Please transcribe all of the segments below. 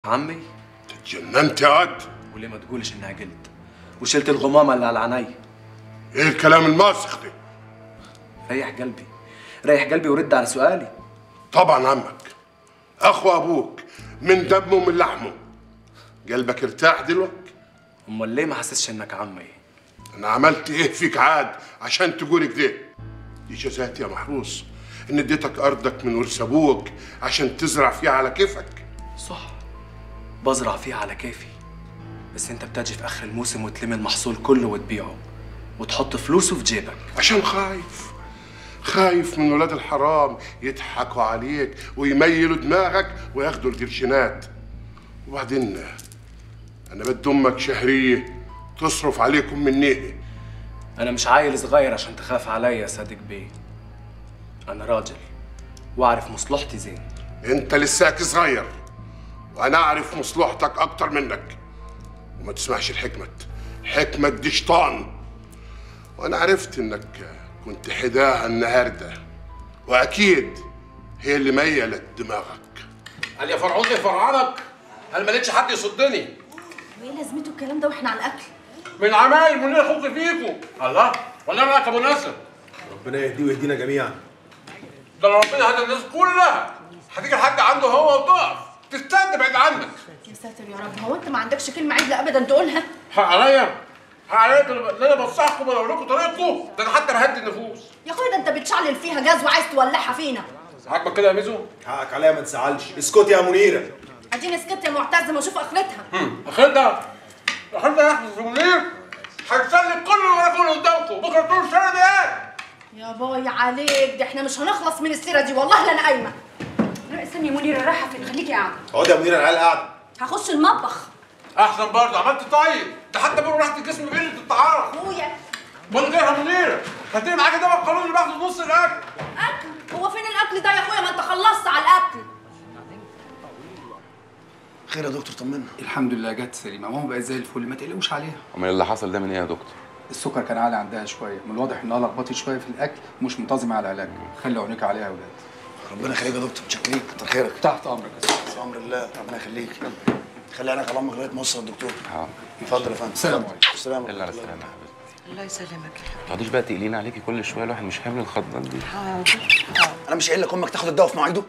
عمي؟ اتجننت يا عد؟ وليه ما تقولش اني عجلت وشلت الغمامة اللي على عيني؟ ايه الكلام الماسخ ده؟ ريح قلبي، ريح قلبي ورد على سؤالي. طبعا عمك، اخو ابوك، من دمه ومن لحمه. قلبك ارتاح دلوقتي؟ امال ليه ما حسيتش انك عمي؟ انا عملت ايه فيك عاد عشان تقول كده؟ دي جزاتي يا محروس، ان اديتك ارضك من ورث ابوك عشان تزرع فيها على كيفك. صح، بزرع فيها على كيفي، بس انت بتجي في اخر الموسم وتلم المحصول كله وتبيعه وتحط فلوسه في جيبك. عشان خايف، خايف من ولاد الحرام يضحكوا عليك ويميلوا دماغك وياخدوا القرشينات. وبعدين انا بدي امك شهرية تصرف عليكم مني. انا مش عيل صغير عشان تخاف عليا يا صادق بيه، انا راجل واعرف مصلحتي زين. انت لساك صغير وانا اعرف مصلحتك اكتر منك، وما تسمعش لحكمت، حكمت دي شيطان. وانا عرفت انك كنت حداها النهارده، واكيد هي اللي ميلت دماغك. قال يا فرعون يا فرعنك، هل ما لقيتش حد يصدني؟ وايه لازمته الكلام ده واحنا على الاكل؟ من عمايل منير اخوك فيكم. الله، ولا رايك يا ابو ناصر؟ ربنا يهديه ويهدينا جميعا. ده ربنا هدى الناس كلها، هتيجي لحد عنده هو وتقف تستنى بعيد عنك. يا ساتر يا رب، هو انت ما عندكش كلمة عدله ابدا تقولها؟ حق عليا، حق عليا ان انا بنصحكم وانا اقول لكم طريقتكم، ده انا حتى بهدي النفوس. يا اخويا ده انت بتشعلل فيها جاز وعايز تولعها فينا. عاجبك كده يا ميزو؟ حقك عليا ما تزعلش، اسكت يا منيرة. اديني سكت يا معتز ما اشوف اخرتها. اخرتها؟ اخرتها يا احمد منير هتسلم كل اللي وراكم قدامكم، بكره تقولوا السنة دي ايه؟ يا باي عليك، ده احنا مش هنخلص من السيرة دي والله. لا انا قايمة. لا استني يا منيرة، رايحة فين؟ خليكي قاعدة. اقعدي يا منيرة، العيال قاعدة. هخش المطبخ. احسن برضه، عملت طيب، ده حتى بيقولوا راحة الجسم بقلة الطعام. اخويا بقول لك ايه يا منيرة؟ هاتيلي معاكي ده القانون اللي باخده نص الاكل. اكل؟ هو فين الاكل ده يا اخويا؟ ما انت خلصت على الاكل. خير يا دكتور، طمنا. الحمد لله جت سليمة، ماما بقت زي الفل، ما تقلقوش عليها. امال اللي حصل ده من ايه يا دكتور؟ السكر كان عالي عندها شوية، من الواضح انها لخبطت شوية في الاكل ومش منتظمة على العلاج. خلي عينيك عليها يا ولاد. ربنا يخليك يا دكتور، متشكرين، كتر خيرك. تحت امرك يا سيدي. امر الله، ربنا يخليك. خلي عينك على امك لغاية ما اوصل الدكتور. حاضر. اتفضل يا فندم. السلام عليكم. السلام عليكم. على السلامة يا حبيبتي. الله يسلمك يا حبيبتي. ما تقعديش بقى تقلين عليكي كل شوية، الواحد مش حامل الخضات دي. حاضر. انا مش قايل لك امك تاخد الدواء في مواعيده؟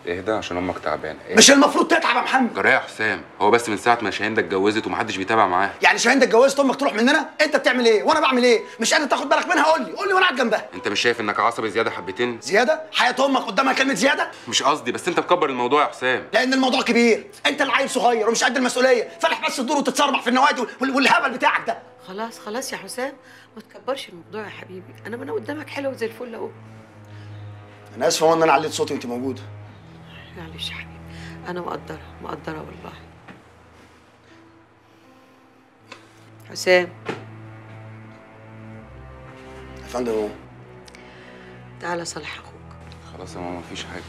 اهدى عشان امك تعبانة. إيه؟ مش المفروض تتعب يا محمد. جرايه يا حسام، هو بس من ساعة ما شاهين اتجوزت ومحدش بيتابع معاها. يعني شاهين اتجوزت امك تروح مننا؟ انت بتعمل ايه وانا بعمل ايه؟ مش قادر تاخد بالك منها؟ قول لي، قول لي وانا قاعد جنبها. انت مش شايف انك عصبي زيادة حبتين؟ زيادة؟ حياة امك قدامها كلمة زيادة؟ مش قصدي، بس انت مكبر الموضوع يا حسام. لان الموضوع كبير، انت اللي عيل صغير ومش قد المسؤولية، فالح بس تدور وتتصرمح في النوادي والهبل بتاعك ده. خلاص خلاص يا حسام، ما تكبرش الموضوع يا حبيبي، انا قدامك حلوة زي الفل اهو. انا اسف ان انا عليت صوتي وانت موجودة. معلش يا حبيبي، أنا مقدرة مقدرة والله. حسام. يا فندم. تعالى صالح أخوك. خلاص يا ماما مفيش حاجة.